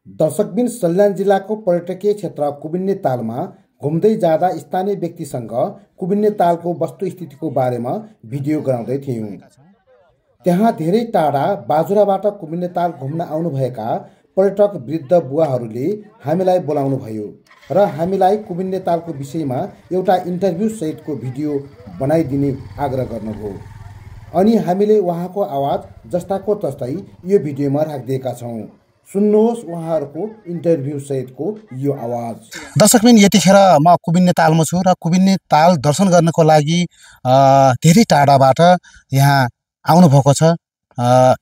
दर्शकबिन सल्यान जिल्लाको पर्यटकीय क्षेत्र कुबिन्ने तालमा घुम्दै जाँदा स्थानीय व्यक्तिसँग कुबिन्ने तालको वस्तुस्थितिको बारेमा भिडियो गराउँदै थियौँ। त्यहाँ धेरै टाढा बाजुराबाट कुबिन्ने ताल घुम्न आउनुभएका पर्यटक वृद्ध बुवाहरूले हामीलाई बोलाउनु भयो र हामीलाई कुबिन्ने तालको विषयमा एउटा इन्टरभ्यू सहितको भिडियो बनाइदिने आग्रह गर्नुभयो। अनि हामीले उहाँको आवाज जस्ताको तस्तै यो भिडियोमा राखिदिएका छौँ। सुन्नुहोस् उहाँहरूको इन्टरभ्यू सहितको यो आवाज। दर्शकबिन यतिखेर म कुबिन्ने तालमा छु र कुबिन्ने ताल दर्शन गर्नको लागि धेरै टाढाबाट यहाँ आउनुभएको छ।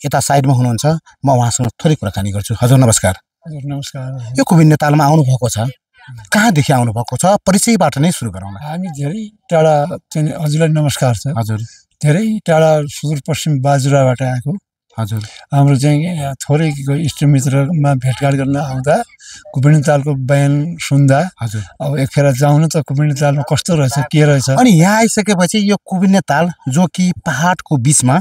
यता साइडमा हुनुहुन्छ, म उहाँसँग थोरै कुराकानी गर्छु। हजुर नमस्कार। हजुर नमस्कार। यो कुबिन्ने तालमा आउनुभएको छ, कहाँदेखि आउनुभएको छ? परिचयबाट नै सुरु गरौँ। हामी धेरै टाढा चाहिँ हजुरलाई नमस्कार छ। हजुर धेरै टाढा सुदूरपश्चिम बाजुराबाट आएको। हजुर हाम्रो चाहिँ थोरै इष्टमित्रमा भेटघाट गर्न आउँदा कुबिन्ने तालको बयान सुन्दा हजुर अब एक फेर जाउँ न त कुबिन्ने तालमा कस्तो रहेछ के रहेछ। अनि यहाँ आइसकेपछि यो कुबिन्ने ताल जो कि पहाडको बिचमा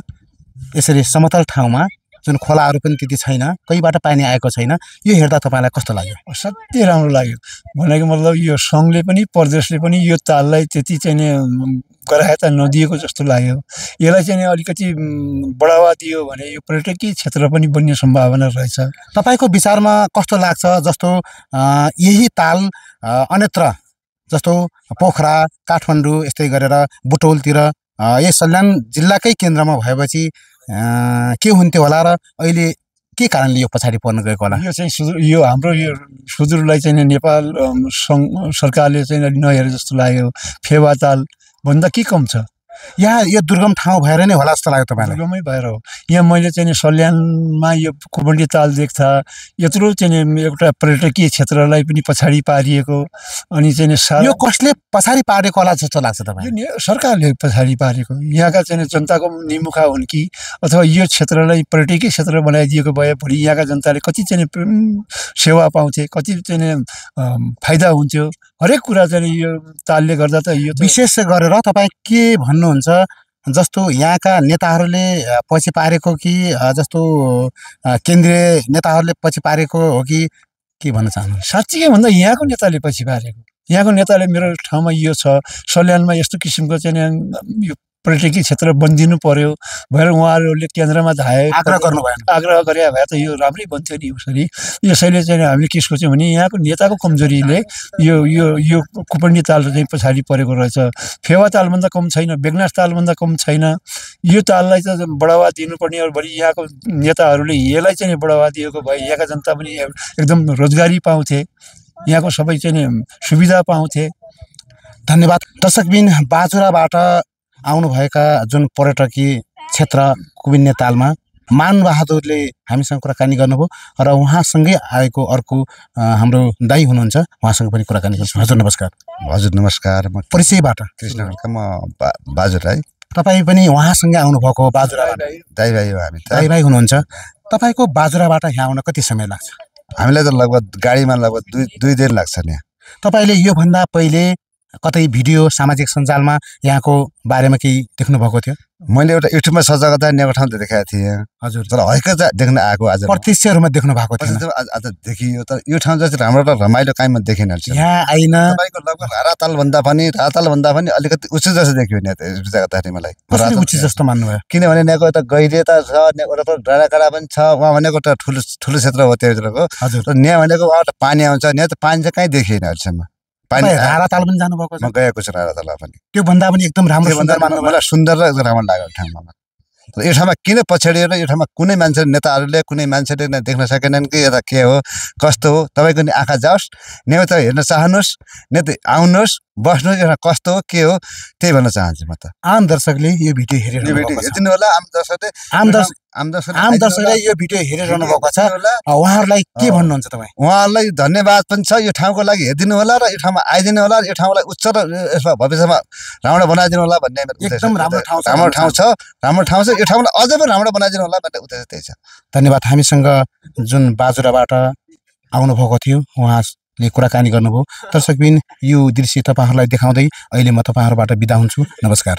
यसरी समतल ठाउँमा जुन खोलाहरू पनि त्यति छैन, कहीबाट पानी आएको छैन, यो हेर्दा तपाईँलाई कस्तो लाग्यो? असाध्यै राम्रो लाग्यो। भनेको मतलब यो सङ्घले पनि प्रदेशले पनि यो ताललाई त्यति चाहिँ गरायता नदिएको जस्तो लाग्यो। यसलाई चाहिँ अलिकति बढावा दियो भने यो पर्यटकीय क्षेत्र पनि बन्ने सम्भावना रहेछ। तपाईँको विचारमा कस्तो लाग्छ? जस्तो यही ताल अन्यत्र जस्तो पोखरा, काठमाडौँ यस्तै गरेर बुटौलतिर यही सल्यान जिल्लाकै केन्द्रमा भएपछि के हुन्थ्यो होला र अहिले के कारणले यो पछाडि पर्न गएको होला? यो चाहिँ यो हाम्रो यो सुदूरलाई चाहिँ नेपाल सरकारले चाहिँ नहेरे जस्तो लाग्यो। फेवा ताल भन्दा के कम छ? यहाँ यो दुर्गम ठाउँ भएर नै होला जस्तो लाग्यो तपाईँलाई? दुर्गमै भएर हो। यहाँ मैले चाहिँ सल्यानमा यो कुबिन्ने ताल देख्दा यत्रो चाहिँ एउटा पर्यटकीय क्षेत्रलाई पनि पछाडि पारिएको। अनि चाहिँ यो कसले पछाडि पारेको होला जस्तो लाग्छ तपाईँ? यो सरकारले पछाडि पारेको। यहाँका चाहिँ जनताको निमुखा हुन् कि अथवा यो क्षेत्रलाई पर्यटकीय क्षेत्र बनाइदिएको भए भोलि यहाँका जनताले कति चाहिँ सेवा पाउँथे, कति चाहिँ फाइदा हुन्थ्यो। हरेक कुरा चाहिँ यो तालले गर्दा त यो विशेष गरेर तपाईँ के भन्नुहुन्छ? जस्तो यहाँका नेताहरूले पछि पारेको कि जस्तो केन्द्रीय नेताहरूले पछि पारेको हो कि के भन्न चाहनुहुन्छ? साँच्चै के भन्दा यहाँको नेताले पछि पारेको। यहाँको नेताले मेरो ठाउँमा यो छ, सल्यानमा यस्तो किसिमको चाहिँ यो पर्यटकीय क्षेत्र बनिदिनु पर्यो भनेर उहाँहरूले केन्द्रमा आग्रह गर्नुभयो। आग्रह गरे भए त यो राम्रै बन्थ्यो नि उसरी। यसैले चाहिँ हामीले के सोच्यौँ भने यहाँको नेताको कमजोरीले यो यो यो कुबिन्ने ताल चाहिँ पछाडि परेको रहेछ। फेवा तालभन्दा कम छैन, बेगनास तालभन्दा कम छैन। यो ताललाई चाहिँ बढावा दिनुपर्ने और भरि यहाँको नेताहरूले यसलाई चाहिँ बढावा दिएको भए यहाँका जनता पनि एकदम रोजगारी पाउँथे, यहाँको सबै चाहिँ सुविधा पाउँथे। धन्यवाद। दर्शकबिन बाजुराबाट आउनुभएका जुन पर्यटकीय क्षेत्र कुबिन्ने तालमा मानबहादुरले हामीसँग कुराकानी गर्नुभयो र उहाँसँगै आएको अर्को हाम्रो दाइ हुनुहुन्छ, उहाँसँग पनि कुराकानी गर्छौँ। हजुर नमस्कार। हजुर नमस्कार। म परिचयबाट कृष्णका म बाजुर है। तपाईँ पनि उहाँसँगै आउनुभएको हो बाजुराबाट? दाइ भाइ हो हामी। दाइ भाइ हुनुहुन्छ। तपाईँको बाजुराबाट यहाँ आउन कति समय लाग्छ? हामीलाई त लगभग गाडीमा लगभग दुई दिन लाग्छ नि। तपाईँले योभन्दा पहिले कतै भिडियो सामाजिक सञ्जालमा यहाँको बारेमा केही देख्नु भएको थियो? मैले एउटा युट्युबमा सर्च गर्दा नेको ठाउँ देखाएको थिएँ। हजुर। तर हकीकत देख्न आएको आज प्रत्यक्ष रूपमा देख्नु भएको थियो? आज देखियो। तर यो ठाउँ जस्तो राम्रो र रमाइलो काहीँमा देखिन। यहाँ आइन तपाईँको लगभग रातालभन्दा पनि अलिकति उच्च जस्तो देखियो नि गर्दाखेरि मलाई। कसरी उच्च जस्तो मान्नुभयो? किनभने यहाँको त गहिरियता छ, यहाँको डाँडाकाँडा पनि छ। उहाँ भनेको त ठुलो क्षेत्र हो त्यहाँभित्रको। हजुर। यहाँ भनेको उहाँबाट पानी आउँछ, यहाँ त पानी चाहिँ कहीँ देखिएन अहिलेसम्म। राराताल पनि जानुभएको छ? म गएको छु राराताल पनि। त्यो भन्दा पनि एकदम राम्रो मलाई सुन्दर र राम्रो लाग्यो ठाउँमा। तर यो ठाउँमा किन पछाडिएर यो ठाउँमा कुनै मान्छे नेताहरूले कुनै मान्छेले देख्न सकेनन् कि यता के हो कस्तो हो? तपाईँको नि आँखा जाओस्, न त हेर्न चाहनुहोस्, न त आउनुहोस्, बस्नुहोस्, एउटा कस्तो हो के हो त्यही भन्न चाहन्छु म त। आम दर्शकले यो भिडियो हेरिदिनु होला। आम दर्शकले यो भिडियो हेरिरहनु भएको छ, उहाँहरूलाई के भन्नुहुन्छ तपाईँ? उहाँहरूलाई धन्यवाद पनि छ। यो ठाउँको लागि हेरिदिनु होला र यो ठाउँमा आइदिनु होला, यो ठाउँलाई उच्च र यसमा भविष्यमा राम्रो बनाइदिनु होला भन्ने एकदम राम्रो ठाउँ छ। राम्रो ठाउँ छ। यो ठाउँलाई अझै पनि राम्रो बनाइदिनु होला भन्ने उद्देश्य त्यही छ। धन्यवाद। हामीसँग जुन बाजुराबाट आउनुभएको थियो उहाँले कुराकानी गर्नुभयो। दर्शकबिन यो दृश्य तपाईँहरूलाई देखाउँदै अहिले म तपाईँहरूबाट बिदा हुन्छु। नमस्कार।